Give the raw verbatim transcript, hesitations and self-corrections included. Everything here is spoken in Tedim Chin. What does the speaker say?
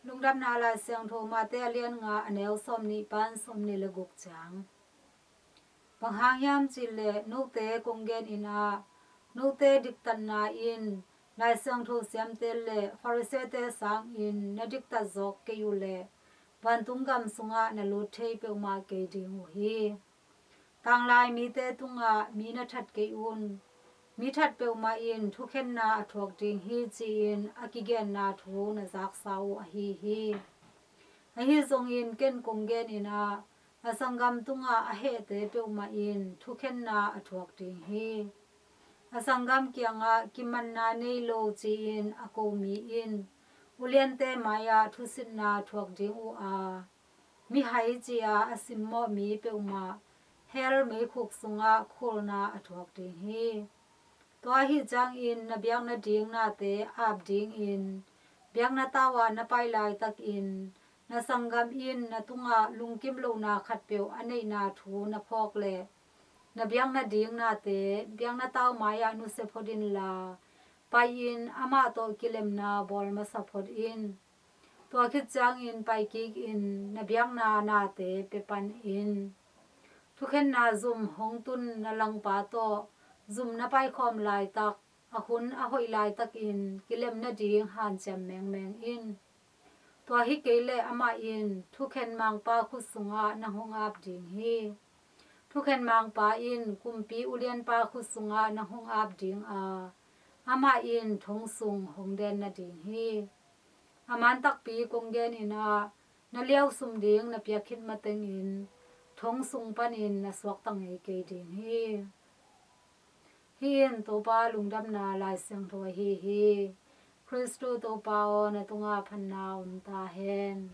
Lungdamna Lai Siangtho Mate a lian nga, a neu sawmnih pan sawmnih le guk ciang. Bang hang hiam cih leh note kong gen in ah, note diktatna in Lai Siangtho siamte le Farisee-te sangin na diktat zawk kei uh leh vantung gam sungah na lut thei peuhmah kei ding uh hi. Tanglai mite tungah mi na that kei un. Mi that peuhmah in thukhenna a thuak ding hi, ci-in a kigenna thu na zaksa uh ahi hi. Ahi zongin ken kong gen in ah, a sanggam tungah a hehte peuhmah in thukhenna a thuak ding hi. A sanggam kiangah kimanna nei lo ci-in a ko mi in uliante mai-ah thusitna thuak ding uh a, mihai ci-a a simmawh mi peuhmah hell meikhuk sungah khulna a thuak ding hi. Tua ahi ciangin na biakna ding nate ap dingin biakna tau ah na pai laitakin na sanggam in na tungah lungkim lohna khatpeuh a neihna thu na phawk leh, na biakna ding nate biakna tau mai-ah nusia phot inla, pai-in amah tawh kilemna bawl masa phot in. Tua khit ciangin pai kikin na biakna nate pia pan in. Thukhenna zum hong tun na langpa tawh zum na paikhawm laitak, a hun a hoih laitakin kilem nading hanciam mengmeng in. Tua hi kei leh amah in thukhen mangpa khut sungah nang hong ap ding hi. Thukhen mangpa in kumpi ulianpa khut sungah nang hong ap ding a, amah in thong sung hong den nading hi. A man takpi kong gen in ah, na liausum ding na piak khit matengin thong sung panin na suakta ngei kei ding hi. Hih in Topa Lungdamna Lai Siangtho ahi hi. Khristu Topa aw, na tungah phatna om ta hen.